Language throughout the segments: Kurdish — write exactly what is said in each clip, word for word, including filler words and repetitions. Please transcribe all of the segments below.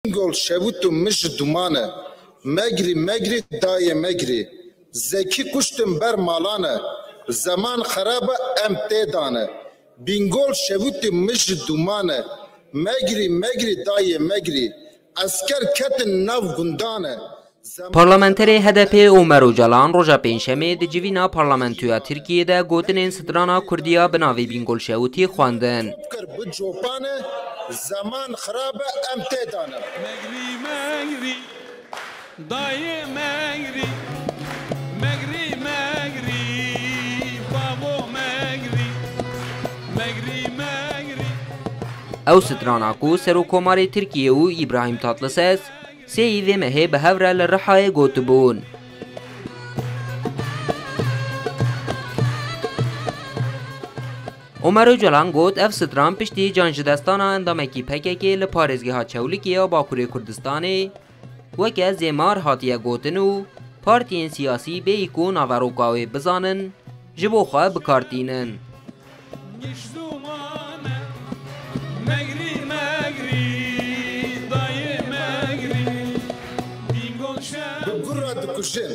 Bingol şewit û mij duman e. Megrî, megrî, dayê megrî. Zekî kuştin ber malan e. Zeman xerab e, em tê dane. Bingol şewit û mij duman e. Megrî, megrî, dayê megrî. Esker ketin nav gundan e. Zeman Parlamenterê H D P Omer Ocalan roja Pêncşemê di civîna Parlamentoya Tirkiyê de gotinên strana Kurdiya bi navê Bingol Şewitî xwendin. Kir bi copan e, zeman xirab e, em tê dane. Megrî, megrî, dayê megrî, megrî, megrî, bavo megrî, megrî, megrî. Ew strana ku Serokkomarê Tirkiyê û Îbrahîm Tatlises sêyî vê mehê bi hev re li Rihayê gotibûn. Omer Ocalan got, ev stran piştî canjidestana endamekî P K K li parêzgeha Çewlikê ya Bakurê Kurdistanê weke zêmar hatiye gotin û partiyên siyasî bêyî ku naveroka wê bizanin, ji bo xwe bi kar tînin. Megrî, megrî, dayê megrî, bîngol şew. Bi gur re dikujin,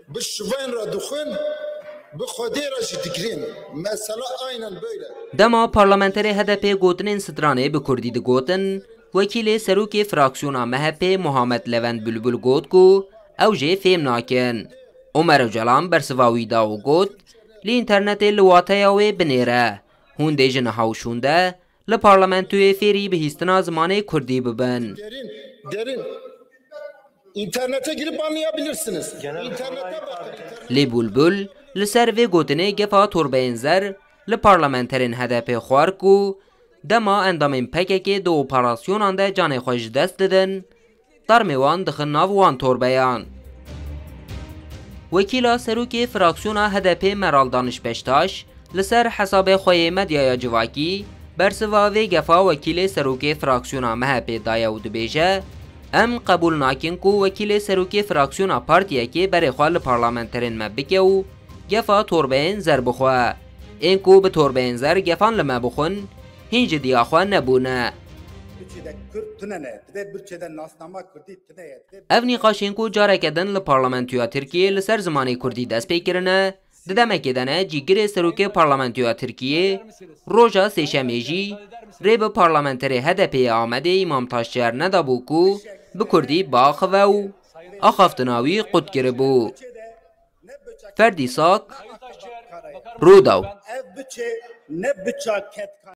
bi şivan re dixwin, bi Xwedê re jî digirin. Mesela aynen böyle. Dema parlamenterê H D P gotinên stranê bi kurdî digotin, wekîlê serokê fraksiyona M H P Muhammed Levent Bülbül got ku ew jê fêm nakin. Omer Ocalan bersiva wî da û got, li înternetê li wateya wê binêre. Hûn dê ji niha û şûnde li parlamentoyê fêrî bihîstina zimanê kurdî bibin. Derin, derin. İnternete girip anlayabilirsiniz. İnternete bakın. Lê Bûlbûl li ser vê gotinê gefa torbeyên zer li parlamenterên H D P xwar ku dema endamên P K K di operasyonan de canê xwe ji dest didin, termê wan dixin nav wan torbeyan. Wekîla serokê fraksiyona H D P Meral Daniş Beştaş li ser hesabê xwe yê medyaya civakî bersiva vê gefa wekîlê serokê fraksiyona M H P daye û dibêje, em qebûl nakin ku wekîlê serokê fraksiyona partiyekê berê xwe li parlamenterên me bike û gefa torbeyên zer bixwe. Ên ku bi torbeyên zer gefan li me bixwin, hîn ji diya xwe nebûne. Bütçede Kürt tune ne, dibê bütçede nasnama Kurdî tune ye, dibê Ev nîqaşên ku careke din li Parlamentoya Tirkiyê li ser zimanê Kurdî dest pê kirine, di demekê de ne cîgirê serokê Parlamentoya Tirkiyê roja Sêşemê jî rê bi parlamenterê H D P'ê Amedê Îmam Taşçer nedabû ku bi Kurdî biaxive û axaftina wî qut kiribû. Ferdî Sak, Rûdaw. Ev biçe ne biça ketka